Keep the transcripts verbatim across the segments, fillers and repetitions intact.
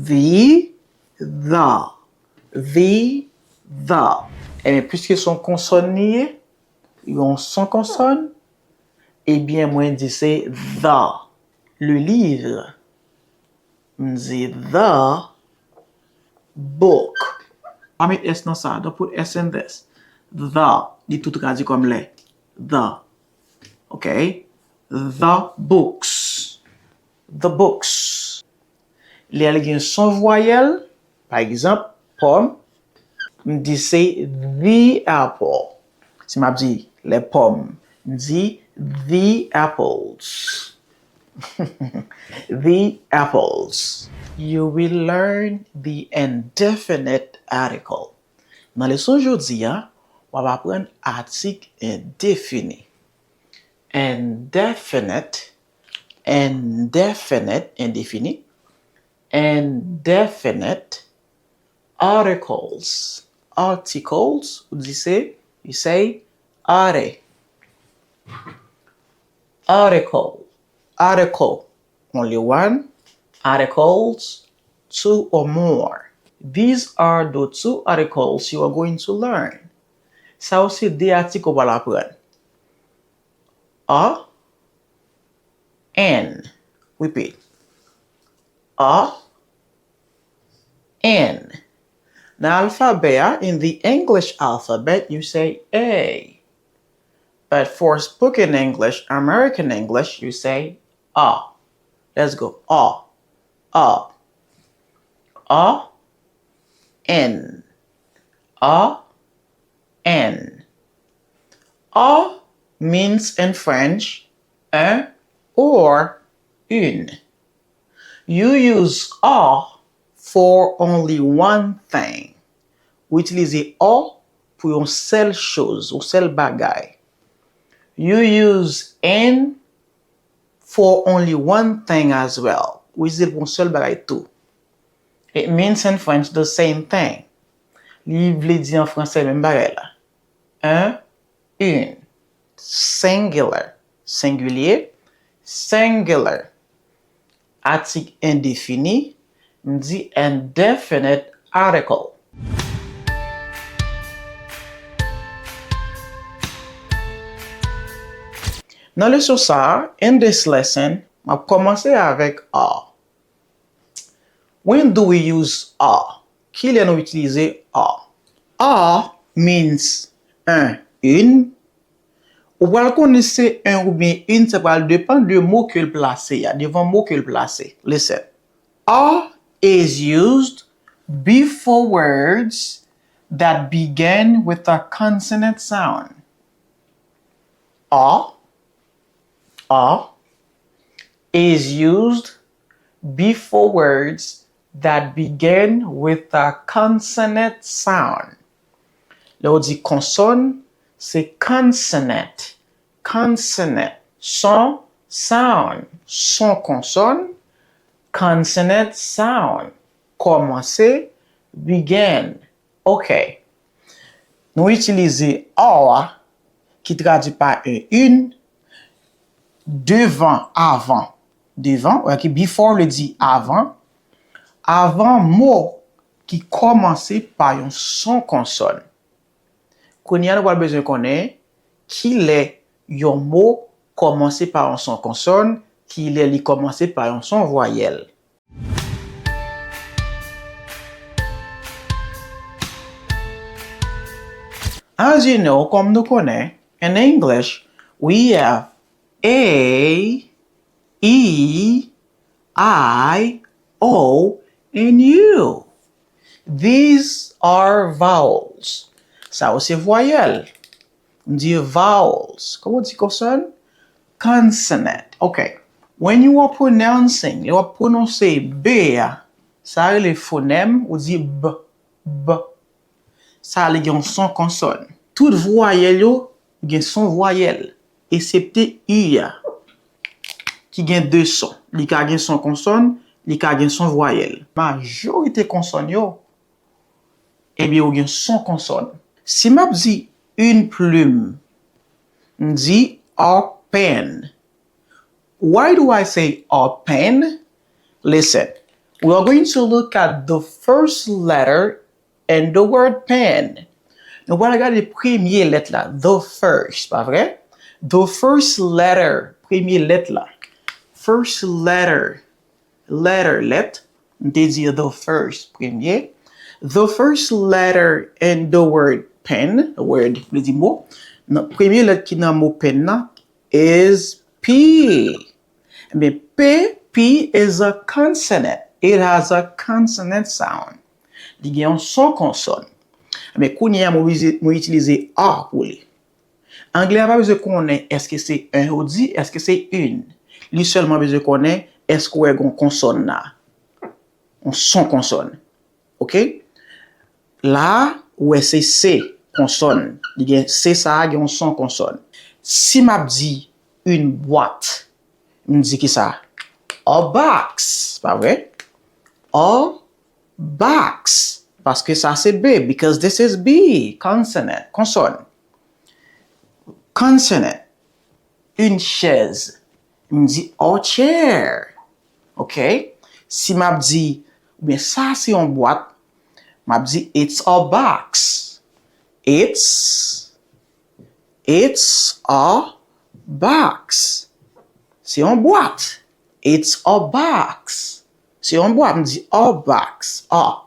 The, the, the, the. Ebyen, piske se yon konsòn li ye, yon son konsòn, ebyen, mwen di se the, le livre. M di the book. Pa met S nan sa, don't put S in this. The, li tou tradui kòm les. The. Ok? The books. The books. Lè l gen son vwayèl, pa egzanp, pòm, m di se the apple. Si m ap di les pommes, m di the apples. The apples. You will learn the indefinite article. Nan leson jodi a, w ap aprann atik endefini. Indefinite, indefinite, endefini. Indefinite articles. Articles, ou di se, you say, are. Article, article, only one. Articles, two or more. These are the two articles you are going to learn. Sa yo se de atik ou pral aprann. A, an. Repeat. A, an. Nan alfabè a, in the English alphabet, you say A. But for spoken English, American English, you say a. Let's go. A, a. A, an. A, an. A means in French un or une. You use a for only one thing. Ou itilize a pou yon sèl choz, yon sèl bagay. You use an for only one thing as well. Ou itilize l pou yon sèl bagay tou. It means in French the same thing. Li vle di an fransè menm bagay la. Un, une. Singular, sengilye. Singular, atik endefini. M di indefinite article. Nan leson sa a, in this lesson, m ap kòmanse avèk a. When do we use a? Kilè nou itilize a? A means un, une. Ou pral konnen se un oubyen une, sa pral depann de mo ke l plase a, devan mo ke l plase. Listen. A is used before words that begin with a consonant sound. A, a is used before words that begin with a consonant sound. Lè w di konsòn, se consonant, consonant, son, sound, son konsòn, consonant sound, kòmanse, begin. Ok. Nou itilize a a, ki tradui pa un, une, devan, avan. Devan, ou wè ki before vle di avan. Avan mo ki kòmanse pa yon son konsòn. Kounye a, nou pral bezwen konnen kilè yon mo kòmanse pa yon son konsòn, kilè li kòmanse pa yon son vwayèl. As you know, kòm nou konnen, in English, we have A, E, I, O, and U. These are vowels. Sa yo se vwayèl. M di vowels. Kòman w di konsòn? Consonant. Ok. When you are pronouncing, lè w ap pwononse B a, sa rele fonèm, ou di b, b. Sa li gen yon son konsòn. Tout vwayèl yo gen son vwayèl, eksepte U a, ki gen de son. Li ka gen son konsòn, li ka gen son vwayèl. Majorite konsòn yo, ebyen, yo gen son konsòn. Si m ap di une plume, m di a pen. Why do I say a pen? Listen, We are going to look at the first letter in the word pen. Nou pral gade premye lèt la, the first, pa vre? The first letter, premye lèt la. First letter, letter, lèt. M te di the first, premye. The first letter in the word pen, word vle di mo. Nan, premye lèt ki nan mo pen nan is P. Ebyen, P, P is a consonant. It has a consonant sound. Li gen yon son konsòn. Ebyen, kounye a, mwen itilize, mwen itilize a pou li. Anglè a pa bezwen konnen èske se un ou di, èske se une. Li sèlman bezwen konnen èske w wè gen yon konsòn la. Yon son konsòn. Oke? La, ou wè se C, konsòn. Li gen C sa a, gen yon son konsòn. Si m ap di une boîte, m di ki sa? A box, pa vre? A box. Paske sa se B, because this is B, consonant, konsòn. Consonant. Une chaise. M di a chair. Oke? Si m ap di, oubyen sa se yon bwat, m ap di it's a box. It's, it's a box. Se yon bwat. It's a box. Se yon bwat, m di a box. A.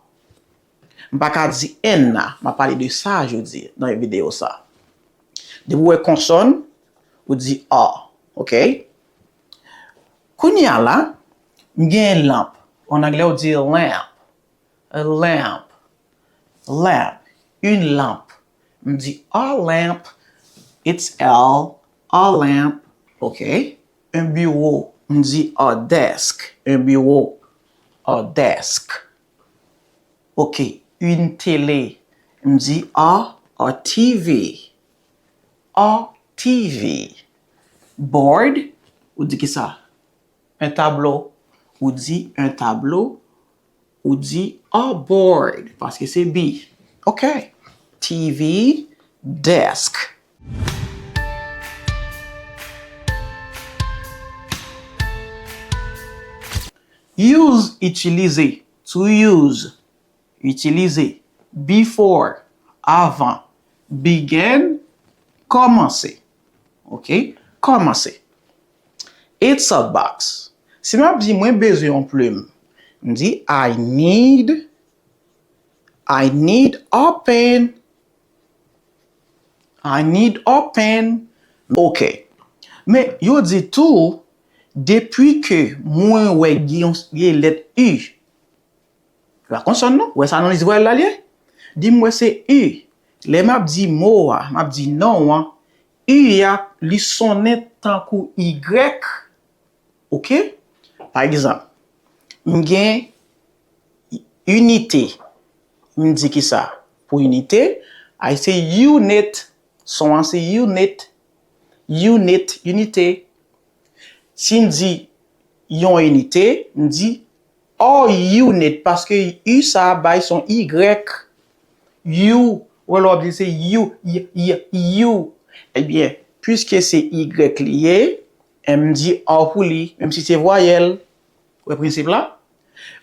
M pa ka di N la, m ap pale de sa jodi nan videyo sa. Depi w wè konsòn, ou di a, oke? Kounye a la, m gen lanp. An anglè, ou di lamp. A lamp. Lamp. Une lampe. M di a lamp. It's L, a lamp. Oke? Un bureau. M di a desk. Un bureau. A desk. Oke, une télé. M di a, a T V. A T V. Board, ou di ki sa? Un tableau. Ou di un tableau. Ou di a board, paske se B. Oke. T V, desk. Use, itilize. To use, itilize. Before, avan. Begin, kòmanse. Oke? Kòmanse. It's a box. Si m ap di mwen bezwen yon plim, m di I need, I need a pen. I need a pen. Oke. Men yo di tou, depi ke mwen wè gen yon, gen lèt U, se pa konsòn non, wè sa nan lis vwayèl la l ye? Di m wè se U. Lè m ap di mo a, m ap di non an, U a, li sonnen tankou Y. Oke? Pa egzanp, m gen inite. M di ki sa? Pou inite, I say unit. Son an se unit. Unit, inite. Si m di yon inite, m di a unit, paske U sa a bay son Y. U, wè lè w ap di se U, y, y, U. Ebyen, piske se Y li ye, M di a pou li, menm si se vwayèl. Wè prensip la?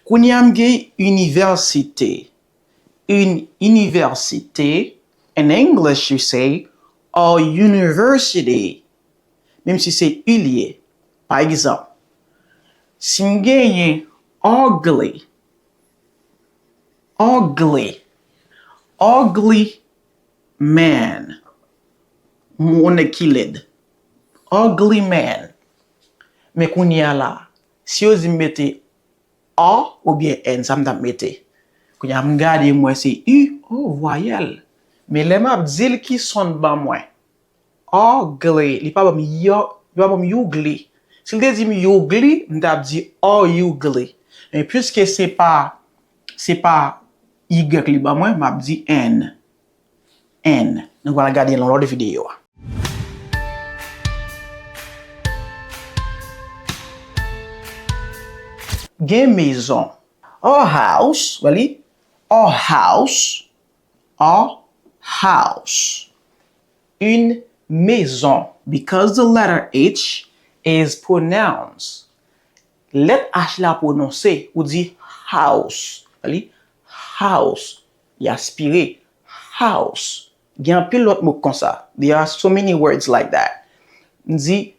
Kounye a m gen inivèsite. Une université. In English, you say a university. Menm si se U li ye. Pa egzanp, si m genyen ugly, ugly, ugly man. Yon nèg ki lèd. Ugly man. Men kounye a la, si yo di m mete a oubyen N, sa m t ap mete? Kounye a m gade, m wè se U, o, vwayèl. Men lè m ap di l ki son l ban mwen, ugly, li pa ban m y, li pa ban m ugly. Si l te di m ugly, m t ap di a ugly. Men piske se pa, se pa Y li ban mwen, m ap di N. N. Nou pral gade l nan lòt videyo a. Gen mezon. A house, wè li? A house. A house. Une maison. Because the letter H is pronounced. Lèt H la pwononse, ou di house. Li house. Li aspire. House. Gen anpil lòt mo konsa. There are so many words like that. M di,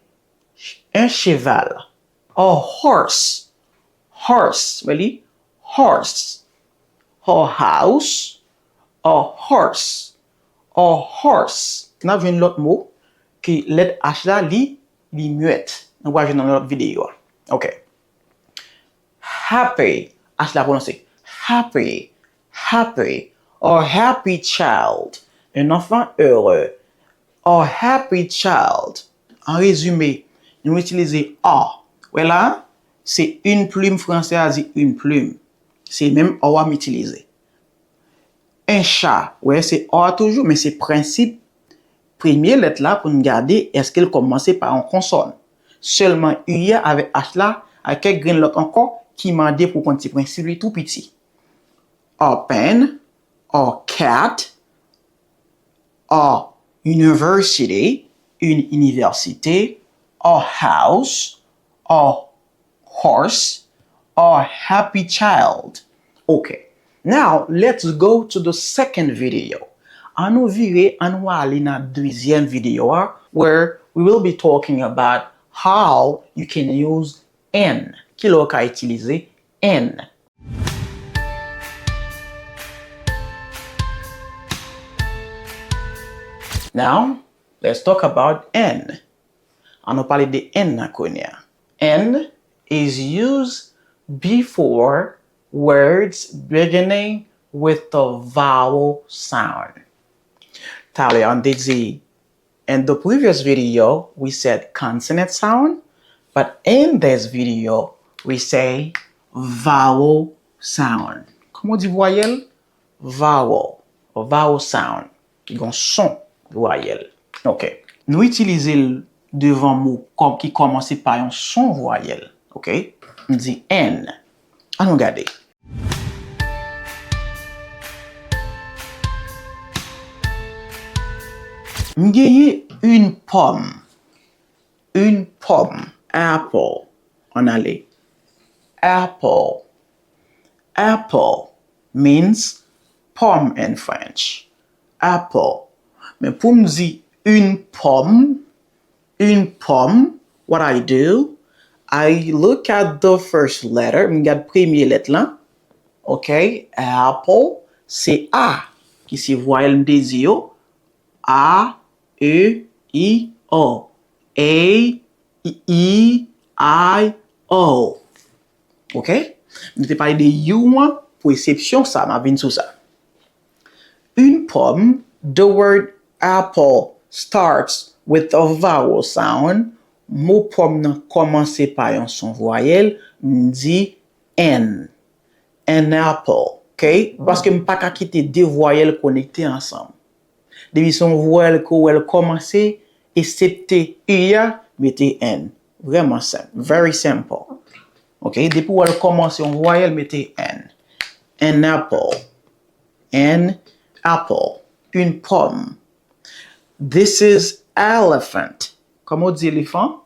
un cheval. A horse. Horse. Wè li? Horse. A house. A horse. A horse. N ap jwenn lòt mo ke lèt H la, li, li mwèt. Nou va jwenn nan lòt videyo a. Ok. Happy. H la pwononse happy. Happy. A happy child. Un enfant heureux. A happy child. An rezime, nou itilize a. Wè la, se une plume, franse a di une plume. Se menm a a m itilize. Un chat, wè, se a a toujou, men se prensip premye lèt la pou n gade èske l kòmanse pa yon konsòn. Sèlman u a avèk h la, ak kèk grenn lòt ankò ki mande pou w konn ti prensip li tou piti. A pen, a cat, a university, une université, a house, a horse, a happy child. Ok. Now, let's go to the second video. Ann nou vire, ann nou ale nan dezyèm videyo a, where we will be talking about how you can use an. Kilè w ka itilize an. Now, let's talk about an. Ann nou pale de an nan kounye a. An is used before words beginning with a vowel sound. Talè a, n te di, in the previous video, we said consonant sound, but in this video, we say vowel sound. Kòman w di vwayèl? Vowel. Vowel sound. Ki gen son vwayèl. Ok. Nou itilize l devan mo kòm, ki kòmanse pa yon son vwayèl. Ok? M di an. Ann nou gade. M genyen une pomme. Une pomme. Apple. Ann ale. Apple. Apple means pomme in French. Apple. Men pou m di une pomme, une pomme, what I do, I look at the first letter, m gad premye lèt lan. Ok, apple, se a, ki se vwayèl m te di yo. A, E, I, O. A, E, I, O. Ok? Nou te pale de you an, pou eksepsyon sa, m ap vin sou sa. Une pomme, the word apple starts with a vowel sound. Mo pòm nan kòmanse pa yon son vwayèl, m di an. An apple, ok? Paske m pa ka kite de vwayèl konekte ansanm. Depi se yon vwayèl ke w wè l kòmanse, eksepte u a, mete an. Vrèman senp. Very simple. Ok? Depi w wè l kòmanse yon vwayèl, mete an. An apple. An apple. Une pomme. This is elephant. Kòman w di elefan?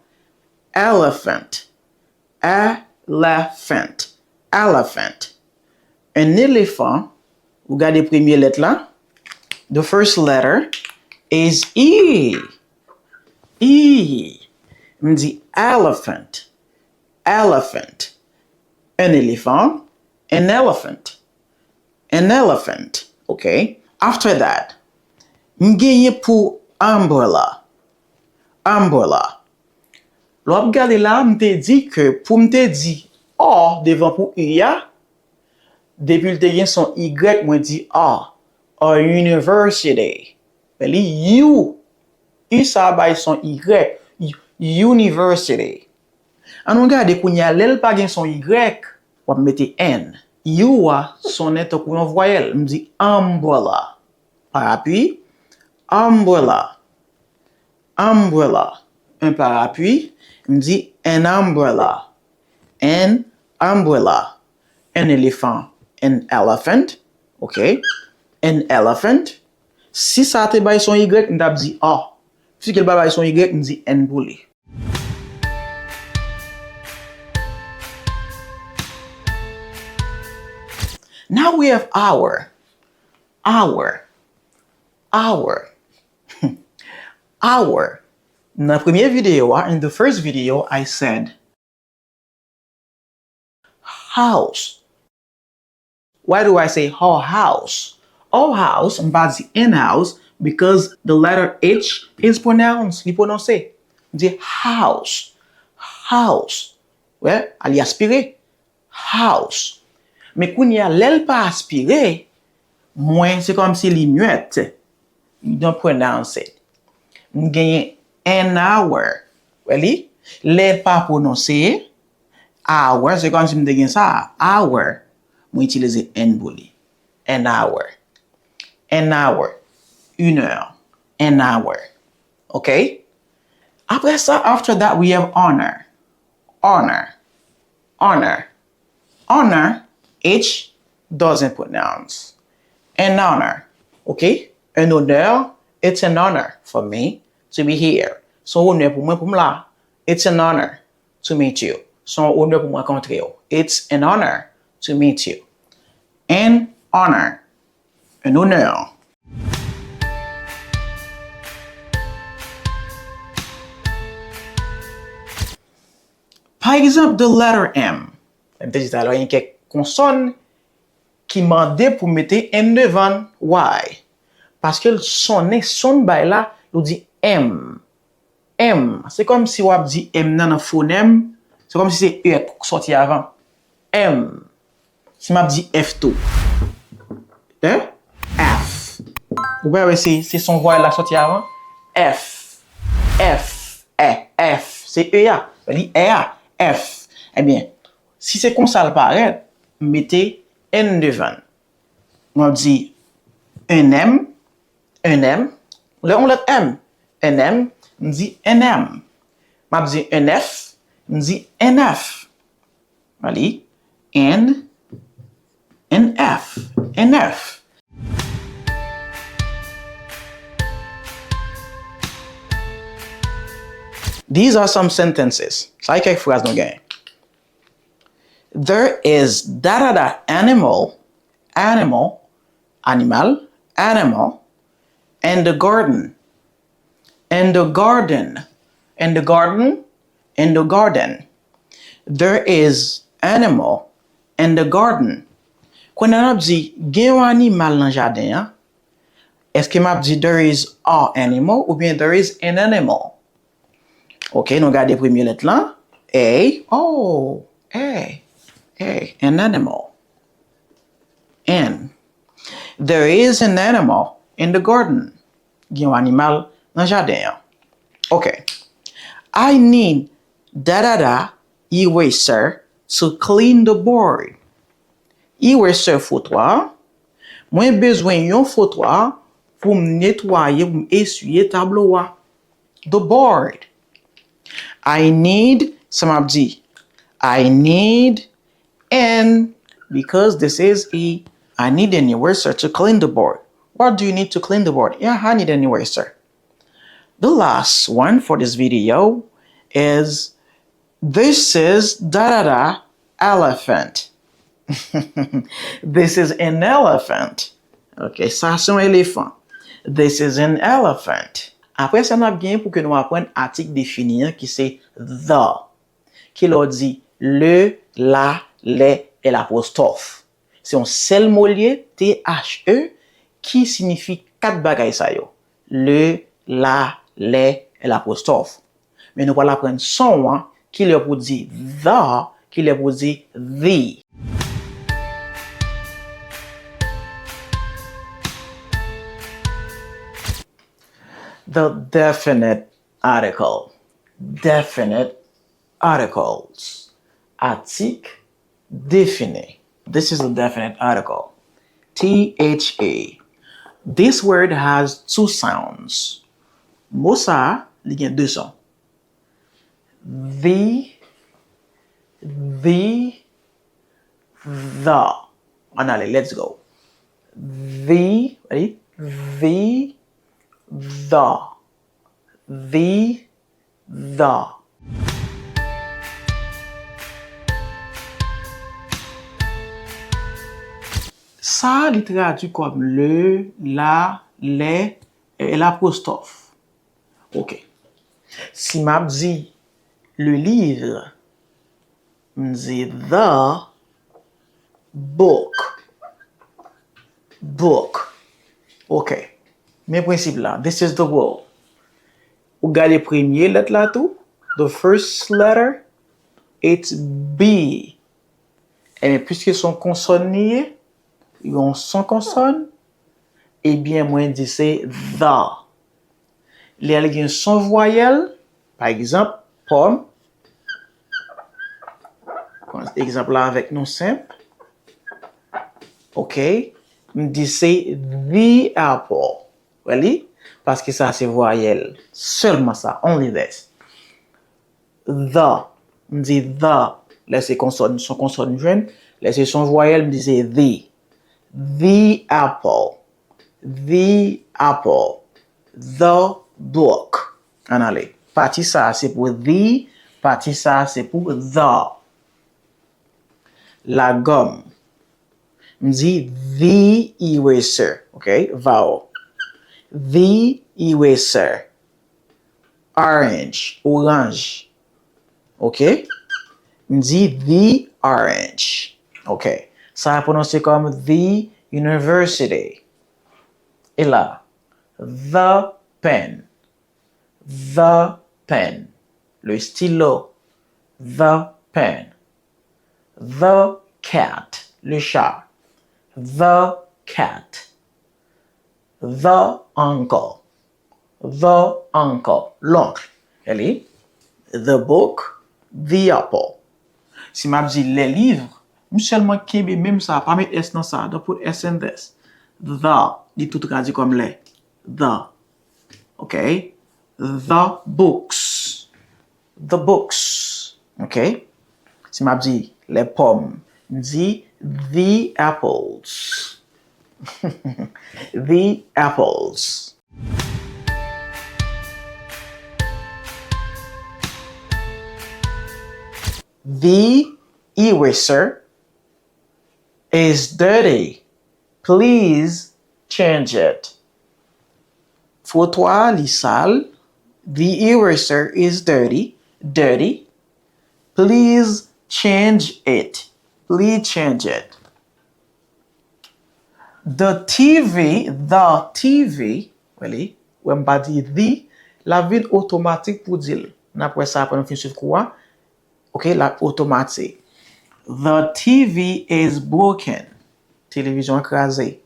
Elephant. Elephant. Elephant. Un éléphant. Ou gade premye lèt la. The first letter is E. E. M di elephant. Elephant. Un éléphant. An elephant. An elephant. Ok. After that, m genyen pou umbrella. Umbrella. Lè w ap gade la, m te di ke pou m te di a devan pou u a, depi l te gen son y, mwen di a. A university. Men li u. U sa a bay son y. U-, university. Ann nou gade kounye a, lè l pa gen son y, w ap mete an. U a sonnen tankou yon vwayèl. M di umbrella. Parapli. Umbrella. Umbrella. Un parapluie. M di an umbrella. An umbrella. Un éléphant. An elephant. Ok. An elephant. Si sa te bay son y, m t ap di a. Piske l pa bay son y, m di an pou li. Now we have our. Our. Our. Our. Nan premye videyo a, in the first video, I said house. Why do I say our house? Our house, m pa di an house, because the letter H is pronounced, li pwononse. M di house, house. Wè, li aspire. House. Men kounye a, lè l pa aspire, mwen, se kòmsi li mwèt. You don't pronounce it. M genyen an hour. Wè li? Lè l pa pwononse, hour, se kòmsi m te gen sa. Hour. Mwen itilize an pou li. An hour. An hour. Une heure. An hour. Ok? Apre sa, after that, we have honor. Honor. Honor. Honor, H doesn't pronounce. An honor. Ok? Un honneur, it's an honor for me to be here. Se yon onè pou mwen pou m la. It's an honor to meet you. Se yon onè pou m rankontre w. It's an honor to meet you. An honor. Un honneur. Pa egzanp, the letter M. M te di talè, gen kèk konsòn ki mande pou mete M devan. Why? Paske l sonnen, son bay la, yo di M. M. Se kòmsi w ap di M nan nan fonèm, se kòmsi se E k sòti avan. M. Si m ap di F tou. Hein? F. Ou pa wè se, se son vwayèl la sòti avan? F. F. E, F. Se E a. Li E a. F. Ebyen, si se konsa l parèt, m mete N devan. M ap di un M, un M. Lè yon lèt M. Un M, m di un M. M ap di un F, m di un F. Wè li, un, un F, un F. These are some sentences. Sa e kèk fraz nou genyen. There is da da da animal, animal, animal, animal, in the garden. In the garden. In the garden. In the garden. There is animal in the garden. Kounye a n ap di, gen yon animal nan jaden an. Èske m ap di there is a animal oubyen there is an animal? Ok, nou gade premye lèt lan. A. Oh, A. A, an animal. An. There is an animal in the garden. Gen yon animal nan jaden an. Ok. I need da da da eraser to clean the board. Eraser fotwa. Mwen bezwen yon fotwa pou m netwaye, pou m eswiye tablo a. The board. I need, sa m ap di? I need an, because this is E, I need an eraser to clean the board. What do you need to clean the board? Yeah, I need an eraser. The last one for this video is, this is da da da elephant. This is an elephant. Ok, sa se yon elefan. This is an elephant. Apre sa, n ap gen pou ke nou aprann atik defini an ki se the. Ki lè w di le, la, lè, e lapostwòf. Se yon sèl mo l ye, T H E, ki siyifi kat bagay sa yo. Le, la, lè, e lapostwòf. Men nou pral aprann son an, ki lè pou di the, ki lè pou di the. The definite article. Definite articles. Atik defini. This is a definite article. T H E. This word has two sounds. Mo sa a, li gen de son. The, the, the. Ann ale, let's go. The, ready? The, the, the, the. Sa, li tradui kòm le, la, les, e, l'apostrof. Ok. Si m ap di le livre, m di the book. Book. Ok. Men prensip la. This is the rule. Ou gade premye lèt la tou. The first letter, it's B. Ebyen, piske se yon konsòn li ye, yon son konsòn, ebyen, mwen di se the. Lè l gen son vwayèl, pa egzanp, pòm, pran egzanp la avèk nou senp, ok, m di se the apple. Wè li? Paske sa se vwayèl. Sèlman sa, only this. The. M di the. Lè se konsòn, son konsòn m jwenn. Lè se son vwayèl, m di se the. The apple. The apple. The book. Ann ale. Pati sa a se pou the, pati sa a se pou the. Lagòm. M di the eraser, ok? Vowel. The eraser. Orange, oranj. Ok? M di the orange. Ok. Sa a pwononse kòm the university. E la, the pen. The pen. Le stylo. The pen. The cat. Le chat. The cat. The uncle. The uncle. L'oncle. Gade. The book. The apple. Si m ap di les livres, m sèlman kenbe menm sa, pa met S nan sa. Don't put S in this. The. Li tou tradui kòm les. The. Ok? The books. The books. Ok? Si m ap di les pommes, m di the apples. The apples. The eraser is dirty. Please change it. Fwotwa a, li sal. The eraser is dirty. Dirty. Please change it. Please change it. The T V, the T V, wè li, wè m pa di the, l ap vin otomatik pou di l. N ap wè sa apre nou fin swiv kou a. Ok, l ap otomatik. The T V is broken. Televizyon an kraze.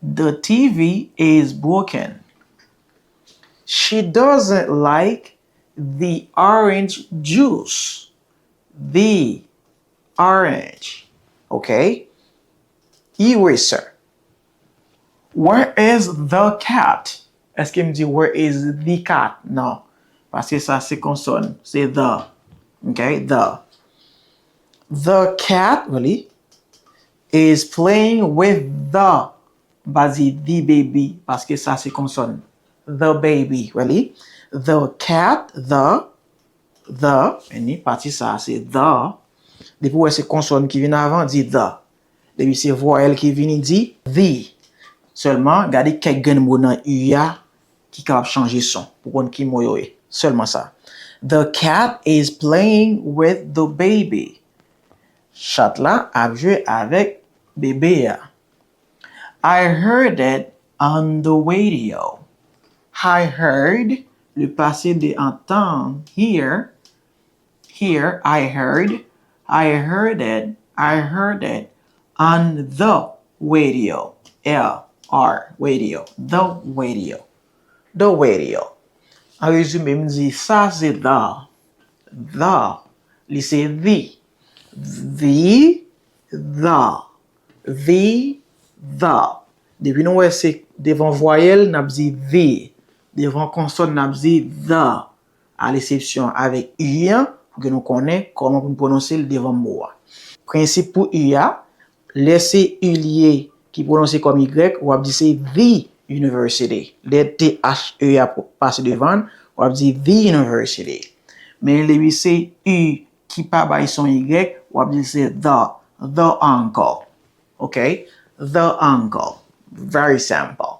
The T V is broken. She doesn't like the orange juice. The orange. Ok? Eraser. Where is the cat? Èske m di where is the cat? Non. Paske sa se konsòn. Se the. Ok? The. The cat, really, is playing with the. M pa di the baby, paske sa se konsòn. The baby, really. The cat, the, the, e ni pati sa se the. Depi w wè se konsòn ki vin avan, di the. Depi se vwayèl ki vini, di the. Sèlman, gade kèk grenn mo nan u a ki kapab chanje son pou konn ki mo yo ye. Sèlman sa. The cat is playing with the baby. Chat la ap jwe avèk bebe a. I heard it on the radio. I heard, le passé de entendre, hear, hear, I heard, I heard it, I heard it on the radio. L, R, radio, the radio, the radio. An rezime, m di sa se the, the, li se the, the, the, the, the. Depi nou wè se devan vwayèl, n ap di the. Devan konsòn, n ap di the. A lesepsyon avèk u an, pou ke nou konnen kòman pou n pwononse l devan mo a. Prensip pou u a, lè se u li ye ki pwononse kòm y, w ap di se the university. Lè T H E a pase devan l, w ap di the university. Men lè se u ki pa bay son y, w ap di se the, the uncle. Ok? The uncle. Very simple.